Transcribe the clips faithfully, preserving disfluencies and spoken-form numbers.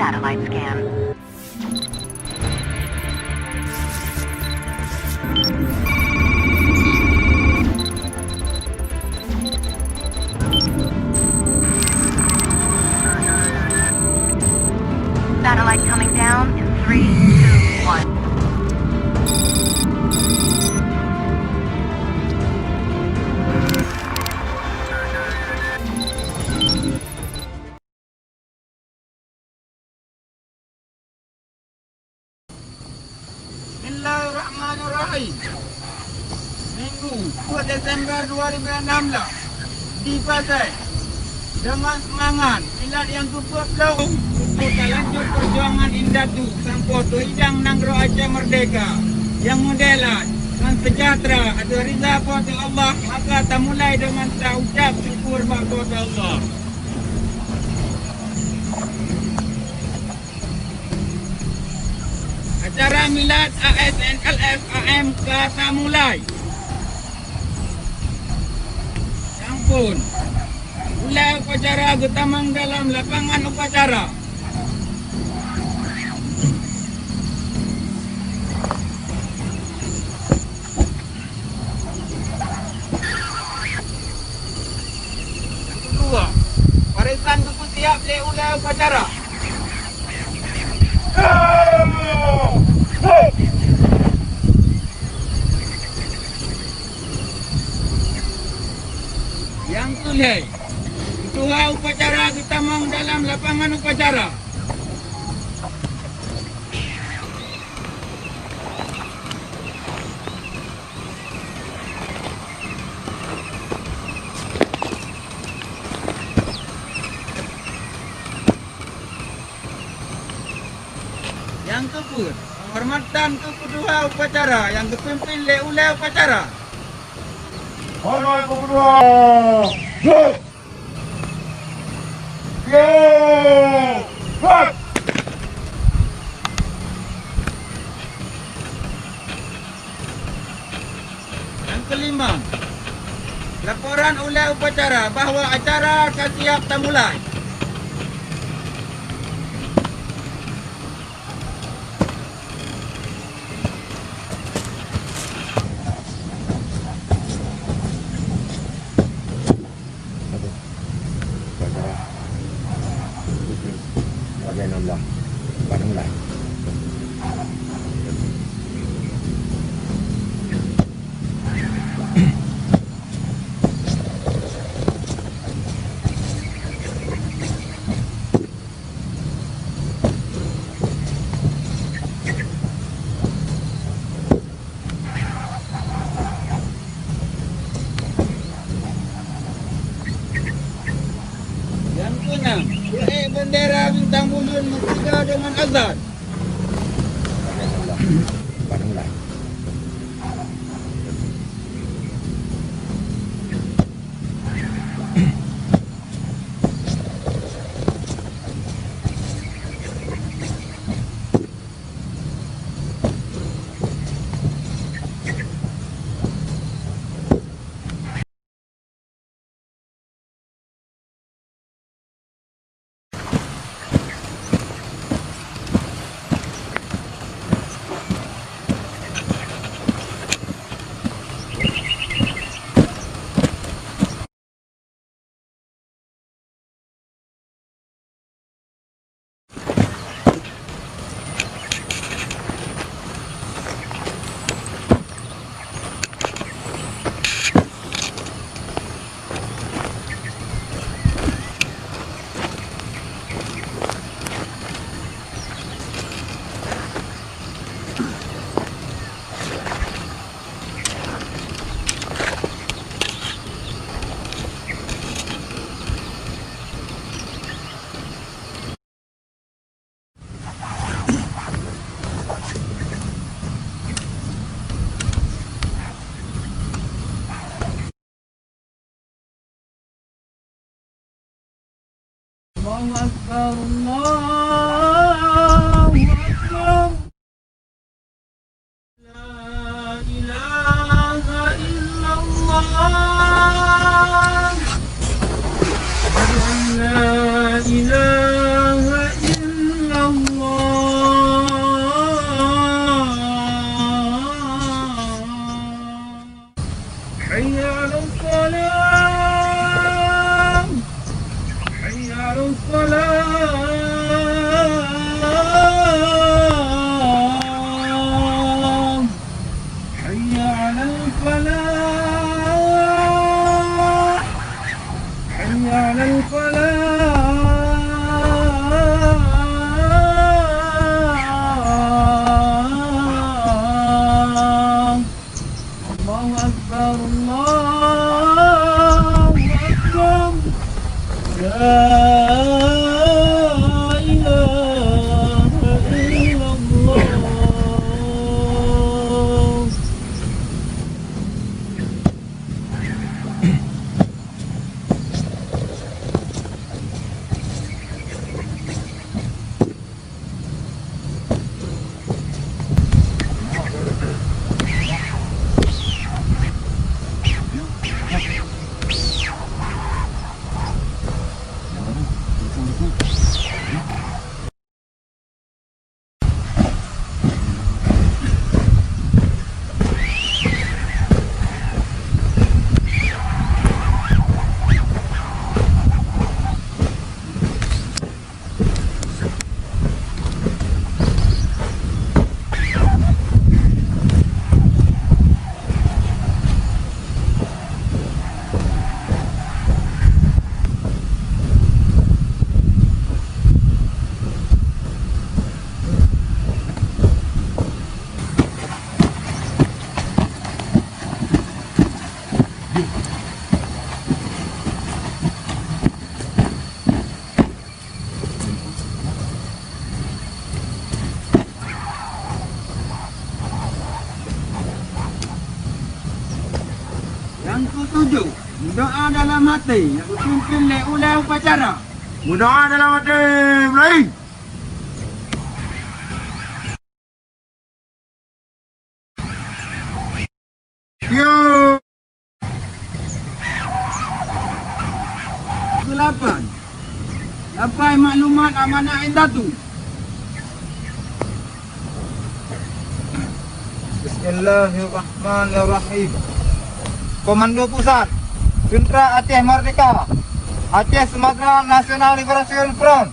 Satellite scan. Satellite coming down in three, two, one. Bismillahirrahmanirrahim. Minggu, dua Desember dua ribu enam belas, di Pasai. Deungon seumangat, silat nyang keupeue ploh, untuk talanjut peujuangan indatu sampoe teuhidang nanggroe Aceh meurdehka nyang meudèe laén ngon seujahteura ateueh ridha Po teu Allah, maka tamulai deungon taucab syukur bak Po teu Allah. Acara milad A S N L F A M ka tamulai. Nyan phôn, ulèe upacara geutamong dalam lapangan upacara. Nyang keudua, barisan geupeusiab lé ulèe upacara. Nyang keulhèe, keutua upacara geutamong dalam lapangan upacara. Nyang keupeuet, penghormatan keu keutua upacara nyang geupimpin lé ulèe upacara. Horeumat keu keutua. Jeuet! Yo! Jeuet! Nyang keulimong, laporan ulèe upacara bahwa acara ka siap tamulai. Nyang keunam, peuék bendera bintang buleuen meusiga deungon azan. Allahu Akbar, Allahu Akbar. La ilaha illallah. Asyhadu an la ilaha illallah. حي على الصلاة. حي على الفلاح. حي على الفلاح. الله أكبر، الله أكبر. لا إله إلا الله. Nyang ketujoh, meudoa dalam até nyang geupimpén lé ulée upacara. Meudoa dalam até, mulai. Yo. Keulapan, sapai maklumat amanah indatu. Bismillahirrahmanirrahim. Komando Pusat, Teuntra Aceh Merdeka, Aceh Sumatera National Liberation Front.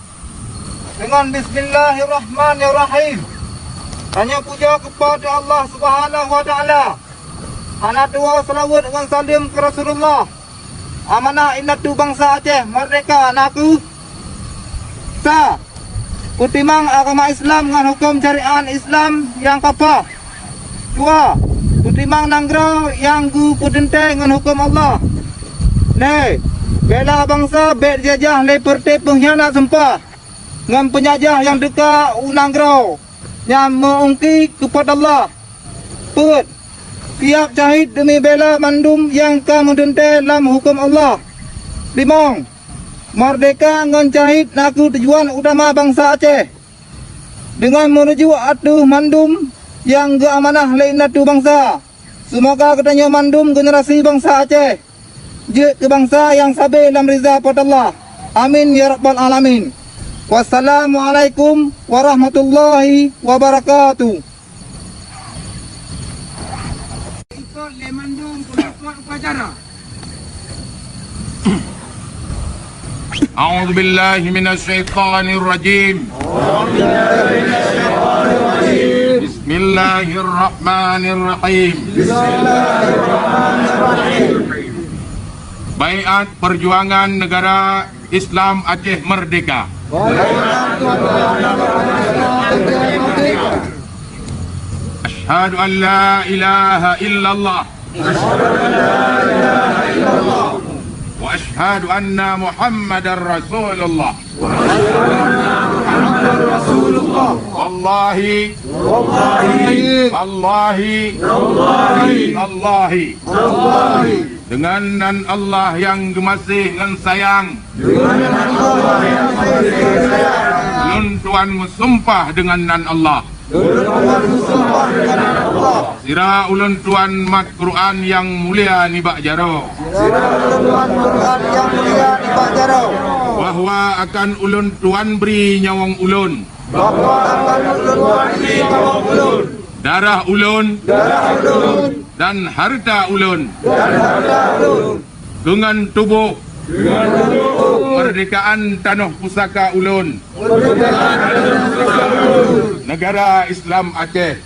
Deungon bismillahirrahmanirrahim, tanyoe pujoe keu Po teu Allah Subhanahu wa Taala. Hana tuwoe seulaweuet ngon saleuem keu Rasulullah. Amanah indatu bansa Aceh Merdeka na kheueh: Sa, peutimang agama Islam ngon huköm syariat Islam nyang ka paih. Dua, peutimang nanggroe nyang geupeuteuntée ngon huköm Allah. Lhée, bela bansa bék jijajah lé peureute peunghianat sumpah ngon peunjajah nyang teuka u nanggroe nyang meu-ungki keu Po teu Allah. Peuet, siab syahid deumi bela mandum nyang ka meuteuntée lam huköm Allah. Limong, merdeka ngon syahid na kheueh tujuan utama bansa Aceh. Deungon meunuju ateueh mandum nyang geuamanah lé indatu bansa, seumoga geutanyoe mandum generasi bansa Aceh jeuet keu bansa nyang sabe lam riza Po teu Allah. Amin ya rabbal alamin. Wassalamualaikum warahmatullahi wabarakatuh. Ikot lé mandum peurukot upacara. أعوذ بالله من الشيطان الرجيم. بسم الله الرحمن الرحيم. Baiat Perjuangan Negara Islam Aceh Merdeka. أشهد أن لا إله إلا الله. وأشهد أن محمدا رسول الله. والله، والله، والله، والله، dengan nan Allah nyang geumaséh ngon sayang. Dengan nan Allah nyang geumaséh ngon sayang. Lôn tuan meusumpah dengan nan Allah. Lôn tuan meusumpah dengan nan Allah. Sira ulôn tuan mat Quran nyang mulia nibak jaroe. Sira ulôn tuan Quran nyang mulia nibak jaroe. Bahwa akan ulôn tuan bri nyawöng ulôn. Bahwa akan ulôn tuan bri nyawöng ulôn. Darah ulôn. Darah ulôn. Dan hareuta ulôn. Dan hareuta ulôn. Deungon tuboh. Deungon tuboh. Kemerdekaan tanoh pusaka ulôn. Negara Islam Aceh.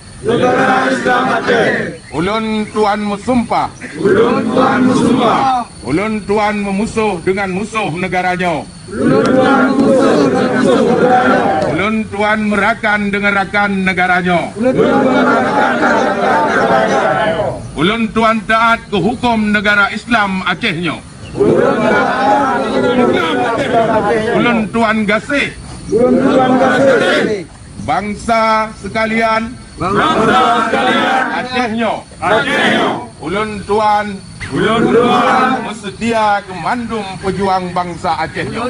Ulôn tuan meusumpah. Ulôn tuan meusumpah. Ulôn tuan meumusoh deungon musoh negara nyoe. Ulôn tuan meumusoh deungon musoh negara nyoe. Ulôn tuan meurakan deungon rakan negara nyoe. Ulôn tuan meurakan deungon rakan negara nyoe. Ulôn tuan taát keu huköm negara Islam Aceh nyoe. Ulôn tuan taát keu huköm negara Islam Aceh nyoe. Ulôn tuan gaséh. Ulôn tuan gaséh. Bansa sekalian. Bansa sekalian. Aceh nyoe. Aceh nyoe. Ulôn tuan. Ulôn tuan. Meuseutia keu mandum peujuang bansa Aceh nyoe.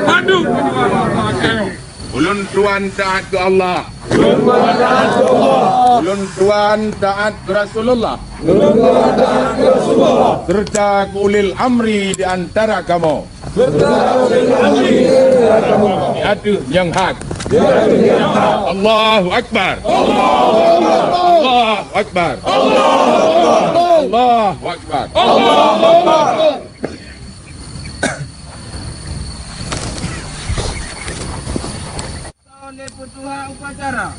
Mandum peujuang bansa Aceh nyoe. Ulôn tuan taát keu Allah. Ulôn tuan taát keu Allah. Ulôn tuan taát keu Rasulullah. Ulôn tuan taát keu Rasulullah. Serta keu ulil amri di antara kamoe. Di ateueh nyang hak. Allahu Akbar. Allahu Akbar. Allahu Akbar. Oleh peutuha upacara.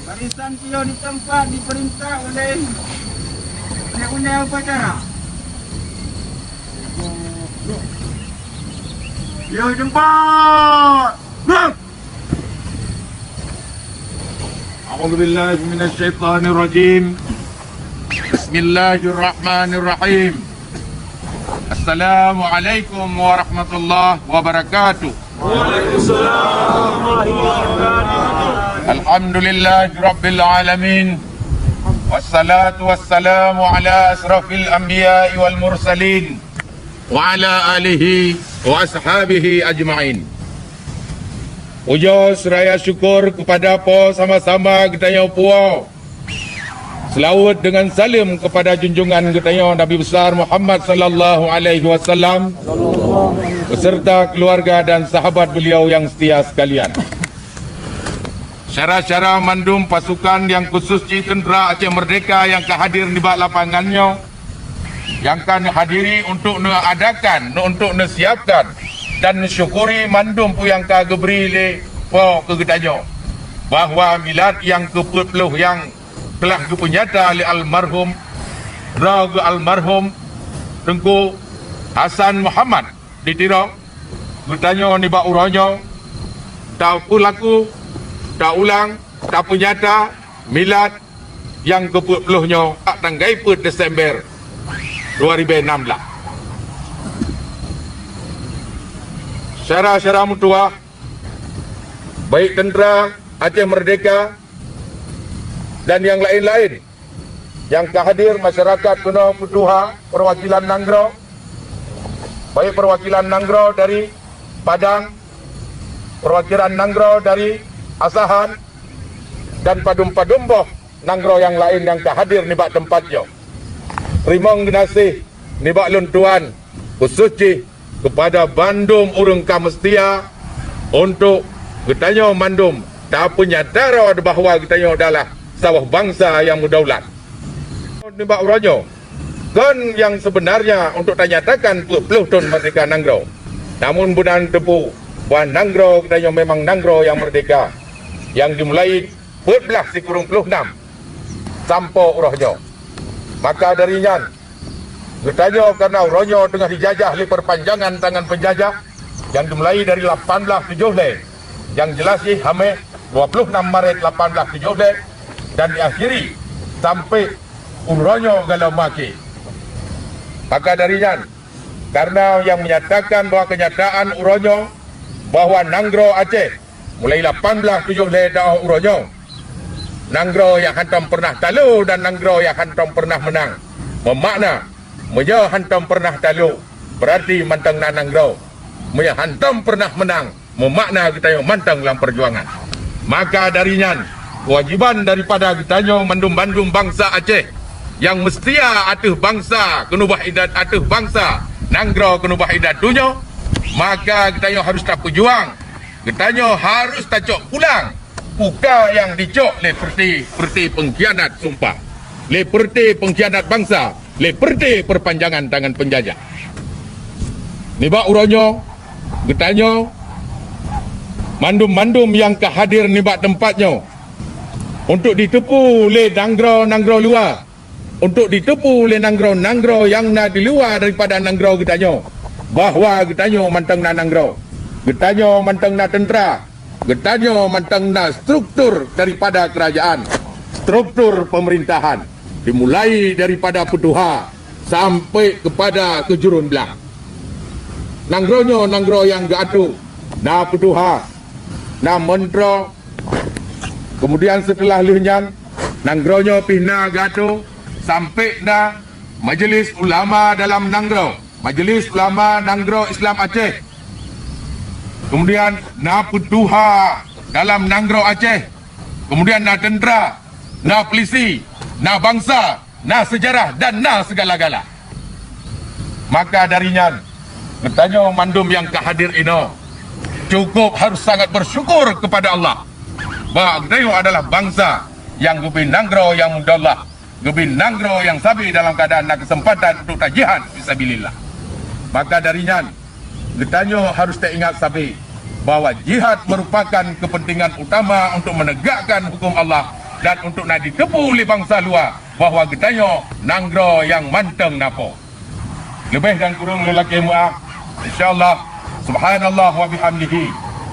Barisan piôh di teumpat dipeurintah oleh undang-undang upacara. Piôh di teumpat. Bang! A'udzubillahi minasyaitonirrajim. Bismillahirrahmanirrahim. Assalamualaikum warahmatullahi wabarakatuh. Alhamdulillahirabbil alamin. Wassalatu wassalamu ala asyrafil anbiya'i wal mursalin wa ala alihi wa ashabihi ajma'in. Pujoe seuraya syukur keupada Po sama-sama geutanyoe puwoe. Seulaweuet deungon saleuem keupada junjungan geutanyoe Nabi Besar Muhammad sallallahu alaihi wasallam beserta keuluwarga dan sahabat beliau nyang seutia sekalian. Syedara-syedara mandum pasukan nyang khusos jih teuntra Aceh Merdeka nyang ka hadir nibak lapangan nyoe, nyang ka neuhadiri untuk neuadakan, untuk neusiapkan dan neusyukuri mandum peue nyang ka geubri lé Po keu geutanyoe, bahwa milad nyang keupeuet ploh nyang telah geupeunyata lé almarhum, droe geuh almarhum Teungku Hasan Muhammad di Tiro, geutanyoe nibak uroe nyoe tapeulaku, taulang, tapeunyata milad nyang keupeuet ploh nyoe bak tanggai peuet Desember dua ribèe nam blah. Syedara-syedara meutuwah, baik teuntra Aceh Merdeka dan nyang laén-laén nyang ka hadir, masyarakat keunoe peutuha, peuwakilan nanggroe, baik peuwakilan nanggroe dari Padang, peuwakilan nanggroe dari Asahan, dan padum-padum boh nanggroe nyang laén nyang ka hadir nibak teumpat nyoe. Teurimong geunaséh nibak lôn tuan, khusos jih keupada bandum ureuëng ka meuseutia untuk geutanyoe mandum tapeunyata rawa bahwa geutanyoe adalah saboh bansa nyang meudaulat. Nibak uroe nyoe, kon nyang seubeunarnya untuk tanyatakan peuet ploh thon meurdeka nanggroe. Namun beuna teupeu bahwa nanggroe geutanyoe memang nanggroe nyang meurdeka, nyang dimulai peuet blaih sikureueng ploh nam sampoe uroe nyoe. Maka dari nyan, geutanyoe kareuna uroe nyoe teungoh jijajah lé peupanjangan tangan peunjajah, nyang dimulai dari lapan blaih tujoh lhèe, nyang jeulaih jih hamèh dua ploh nam Maret lapan blaih tujoh lhèe dan diakhiri sampai uroe nyoe gohlom maké. Maka dari nyan, kareuna nyang menyatakan bahwa kenyataan uroe nyoe bahwa nanggroe Aceh mulai lapan blaih tujoh lhèe taoh uroe nyoe, nanggroe nyang hántom peureunah talo dan nanggroe nyang hántom peureunah meunang. Meumakna, meunyoe hántom peureunah talo, beurati mantong na nanggroe. Meunyoe hántom peureunah meunang, meumakna geutanyoe mantong lam peujuangan. Maka dari nyan, keuwajiban daripada geutanyoe mandum-bandum bansa Aceh nyang meuseutia ateueh bansa keunubah indatu, ateueh bansa nanggroe keunubah indatu nyoe, maka geutanyoe harôh tapeujuang. Geutanyoe harôh tacok pulang puka nyang jicok lé peureuté-peureuté peungkhianat sumpah, lé peureuté peungkhianat bansa, lé peureuté peupanjangan tangan peunjajah. Nibak uroe nyoe, geutanyoe mandum-mandum nyang ka hadir nibak teumpat nyoe, untuk jiteupeue lé nanggroe-nanggroe luwa, untuk jiteupeue lé nanggroe-nanggroe nyang na di luwa daripada nanggroe geutanyoe, bahwa geutanyoe mantong na nanggroe, geutanyoe mantong na teuntra, geutanyoe mantong na struktur daripada keurajaan, struktur peumeurintahan, dimulai daripada peutuha sampai keupada keujureueng blang. Nanggroe nyoe nanggroe nyang geuatoe, na peutuha, na meuntroe, keumudian seuteulah lheueh nyan, nanggroe nyoe pih na geuatoe sampai na Majelis Ulama Dalam Nanggroe, Majelis Ulama Nanggroe Islam Aceh. Keumudian na peutuha dalam nanggroe Aceh. Keumudian na teuntra, na peulisi, na bansa, na seujarah dan na seugala-gala. Maka dari nyan, geutanyoe mandum nyang ka hadir inoe cukup harôh sangat beusyukur keupada Allah bahwa geutanyoe adalah bansa nyang geubri nanggroe nyang meudaulat, geubri nanggroe nyang sabe dalam keuadaan na keuseumpatan untuk tajihad fisabilillah. Maka dari nyan, geutanyoe harôh taingat sabe bahwa jihad meurupakan keupeuntengan utama untuk meunegakkan huköm Allah dan untuk na jiteupeue lé bansa luwa bahwa geutanyoe nanggroe nyang mantong na po. Leubeh dan kureueng lôn lakée meu'ah. Insya Allah, subhanallah wa bihamdihi,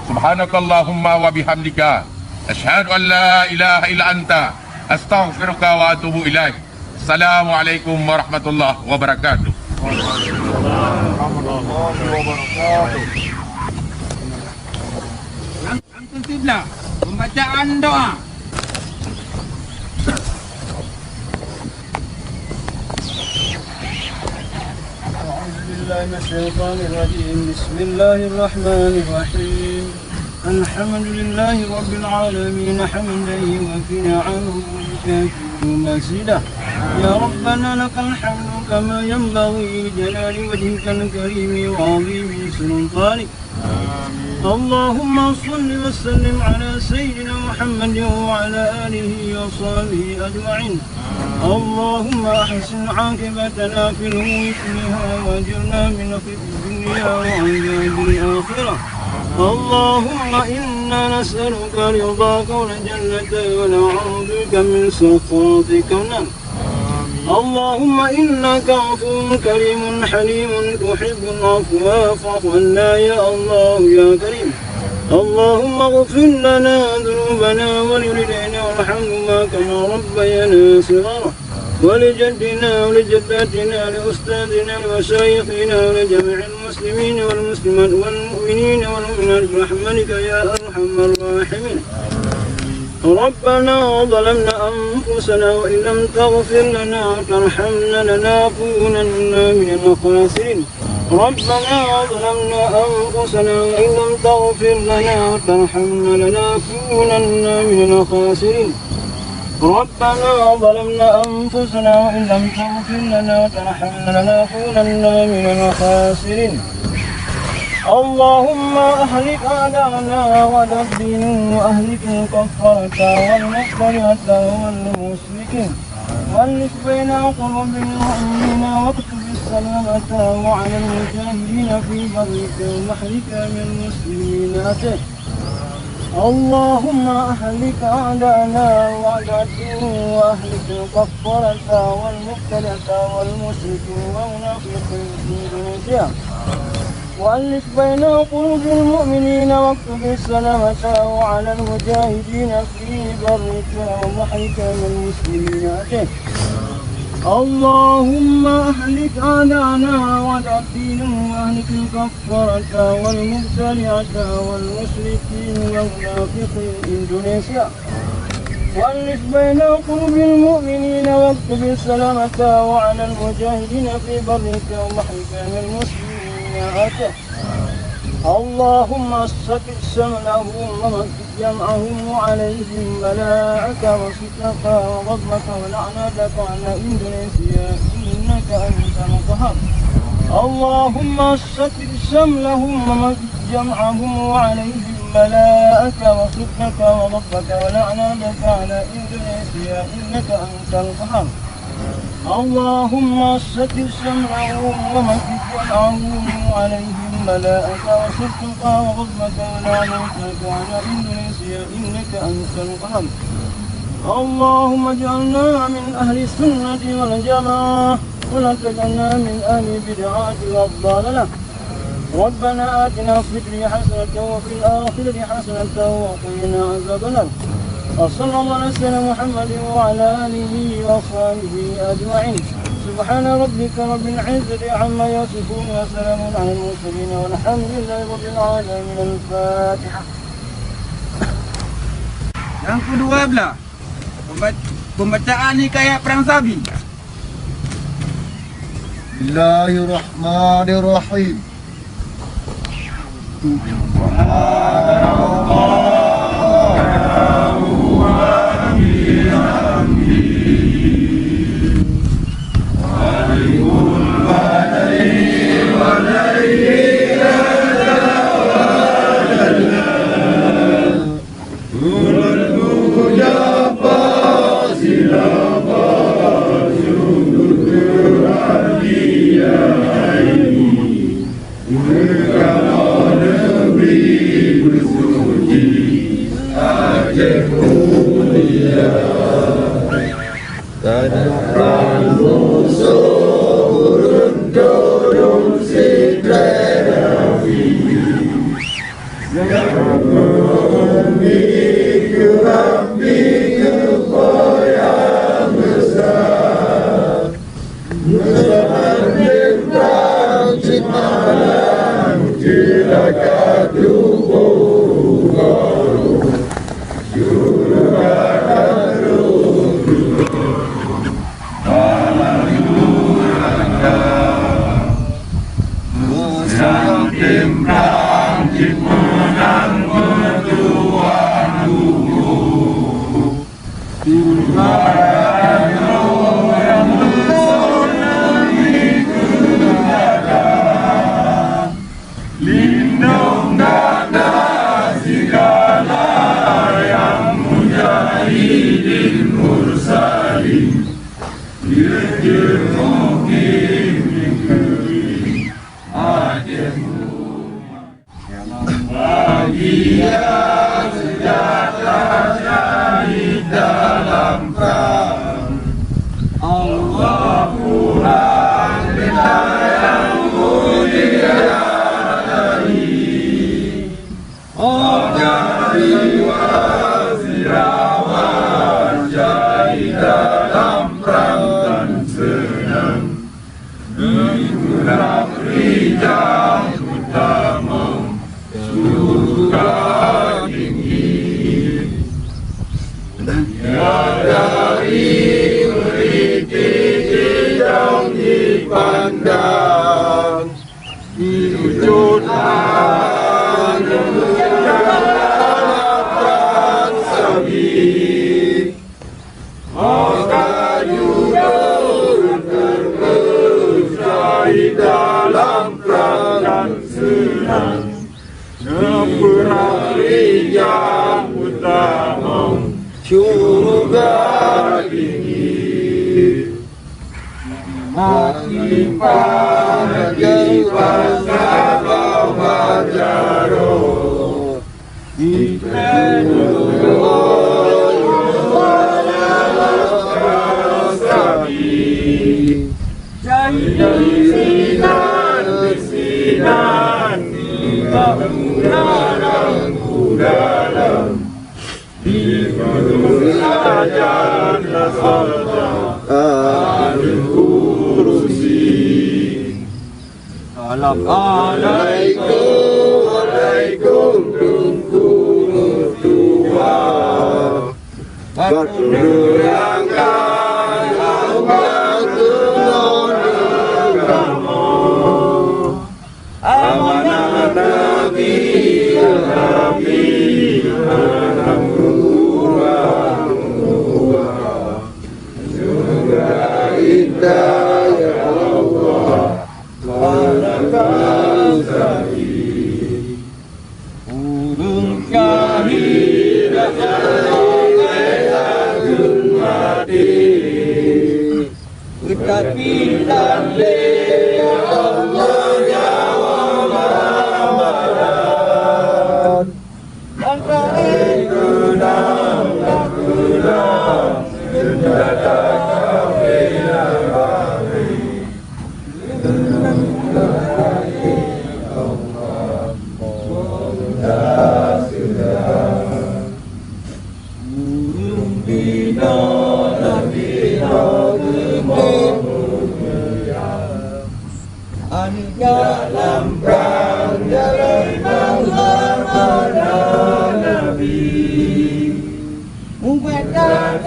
subhanakallahumma wa bihamdika, asyhadu an la ilaha illa anta, astaghfiruka wa atubu ilaik. Assalamualaikum warahmatullahi wabarakatuh. Antum kiblah, pembacaan doa. أعوذ بالله من الشيطان الرجيم. بسم الله الرحمن الرحيم. الحمد لله رب العالمين، حمدا يوافي نعمه ويكافئ مزيده. يا ربنا لك الحمد كما ينبغي لجلال وجهك الكريم وعظيم سلطانك. اللهم صل وسلم على سيدنا محمد وعلى آله وصحبه أجمعين. اللهم أحسن عاقبتنا في الأمور كلها وأجرنا من خزي الدنيا وعذاب الآخرة. اللهم إنا نسألك رضاك والجنة ونعوذ بك من سخطك والنار. اللهم إنك عفو كريم حليم تحب العفو فاعف عنا يا الله يا كريم. اللهم اغفر لنا ذنوبنا ولوالدينا وارحمهما كما ربيانا صغارا، ولجدنا ولجداتنا ولأستاذنا ولمشايخنا ولجميع المسلمين والمسلمات والمؤمنين والمؤمنات برحمتك يا أرحم الراحمين. ربنا ظلمنا أنفسنا وإن لم تغفر لنا وترحمنا لنكونن من الخاسرين. ربنا ظلمنا أنفسنا وإن لم تغفر لنا وترحمنا لنكونن من الخاسرين. ربنا ظلمنا أنفسنا وإن لم تغفر لنا وترحمنا لنكونن من الخاسرين. اللهم أهلك أعداءنا وأعداء الدين وأهلك الكفرة والمبتدعة والمشركين. وألف بين قلوب المؤمنين واكتب السلامة وعلى المجاهدين في برك وبحرك من المسلمين أتيت. اللهم أهلك أعداءنا وأعداء الدين وأهلك الكفرة والمبتدعة والمشركين والمنافقين في إندونيسيا. وألف بين قلوب المؤمنين واكتب السلامة وعلى المجاهدين في برك وبحرك من المسلمين أتيت. اللهم أهلك أعداءنا وأعداء الدين وأهلك الكفرة والمبتدعة والمشركين والمنافقين إندونيسيا. وألف بين قلوب المؤمنين واكتب السلامة وعلى المجاهدين في برك وبحرك من المسلمين أتيت. اللهم ثبت شملهم ومزق جمعهم وعليهم بلاءك وسخطك وغضبك ولعنتك على إندونيسيا إنك أنت القهار. اللهم ثبت شملهم ومزق جمعهم وعليهم بلاءك وسخطك وغضبك ولعنتك على إندونيسيا إنك أنت القهار. اللهم ثبت شملهم ومزق وأعوذ عليهم ملائكة وصدقك وغضبك ولعنتك على إبليس إنك أنت القهار. اللهم اجعلنا من أهل السنة والجماعة ولا تجعلنا من أهل البدعة والضلالة. ربنا آتنا في الدنيا حسنة وفي الآخرة حسنة وقنا عذاب النار. وصلى الله على سيدنا محمد وعلى آله وصحبه أجمعين. سبحان ربك رب العزة عما يصفون وسلام على المرسلين والحمد لله رب العالمين. الفاتحة. Yang kedua belah, pemba-, pembacaan hikayat Perang Sabi. Bismillahirrahmanirrahim. Lindong gata sigala nyang mujahidin mursalin, jeuet jeuet mungkin negeri Aceh. Bahagia sejahtera syahid dalam perang. Allahu Akbar, yang mulia dari Oga Siwa Sirawa syahid dalam perang dan senang. Itulah rijal utama surga tinggi. Ya dari beriti sidang dipandang, diwujudkan sabi. Maka jujur terpeucaya dalam perang dan senang, neupeurang rijang utama syurga tinggi. Mati pagi pasal bawa jaroe. Assalamualaikum, waalaikum, Teungku Tuha. Bak neurangkan Allah keunoe kamoe. Amanah Nabi, Nabi, amanah Tuhan, Tuhan. Syurga indah, ya Allah. Ureueng syahid, ureueng maté, teutapi lam lé Allah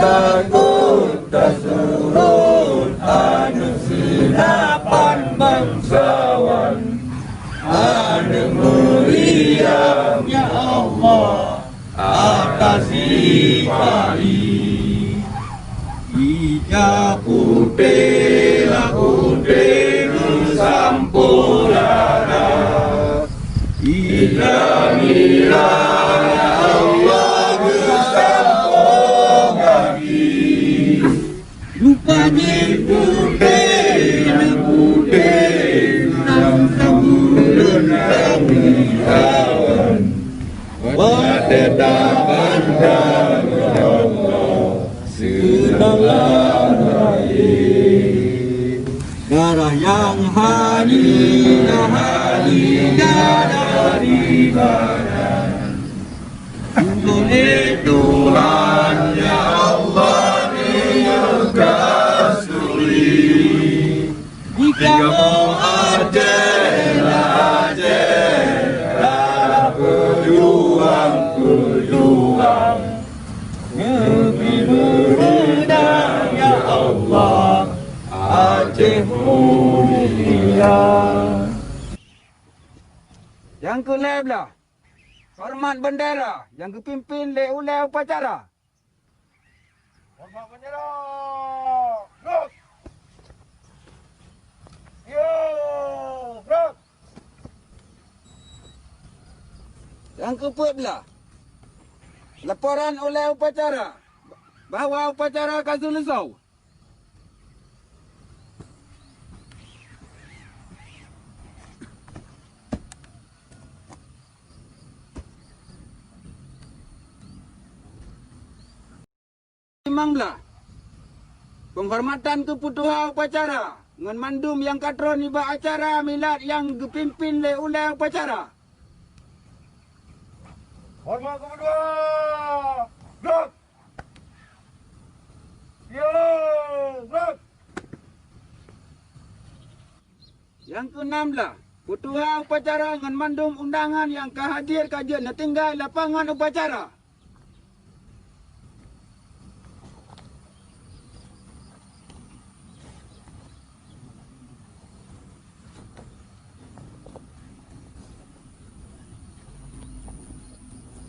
Takot tasurot aneuk seulapan bangsawan, aneuk meuriang, ya Allah, ata sipahi. Ija putéh lah putéh geusampoe dara. Ija mirah, ya Allah, geusampoe gaki. Rupa jih putéh, na putéh, sang-sang buleuen awan. Watèe tabanda, ya Allah, seudang lam rayeuk. Darah nyang hana, hana darah ibadah. Ulôn lé Tuhan, ya Allah, meunyoe ka suri. Di kamoe Aceh, Aceh, darah peujuang, peujuang. Neubri beureudah, ya Allah, Aceh mulia. Nyang keu lhèe blaih, hormat bendera nyang geupimpin lé ulèe upacara. Hormat bendera! Brok! Yo! Brok! Nyang keu peuet blaih, laporan ulèe upacara bahwa upacara ka seuleusoe. Limong blaih, peunghormatan keu peutuha upacara ngon mandum nyang ka trôn nibak acara milad nyang geupimpin lé ulèe upacara. Hormat keu peutuha! Brok! Yo! Brok! Nyang keu nam blaih, peutuha upacara ngon mandum undangan nyang ka hadir ka jeuet neutinggai lapangan upacara.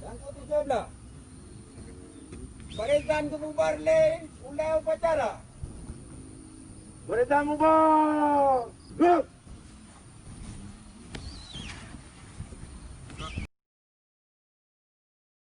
Nyang keu tujoh blaih, barisan geububar lé ulèe upacara. Barisan bubar! Brok!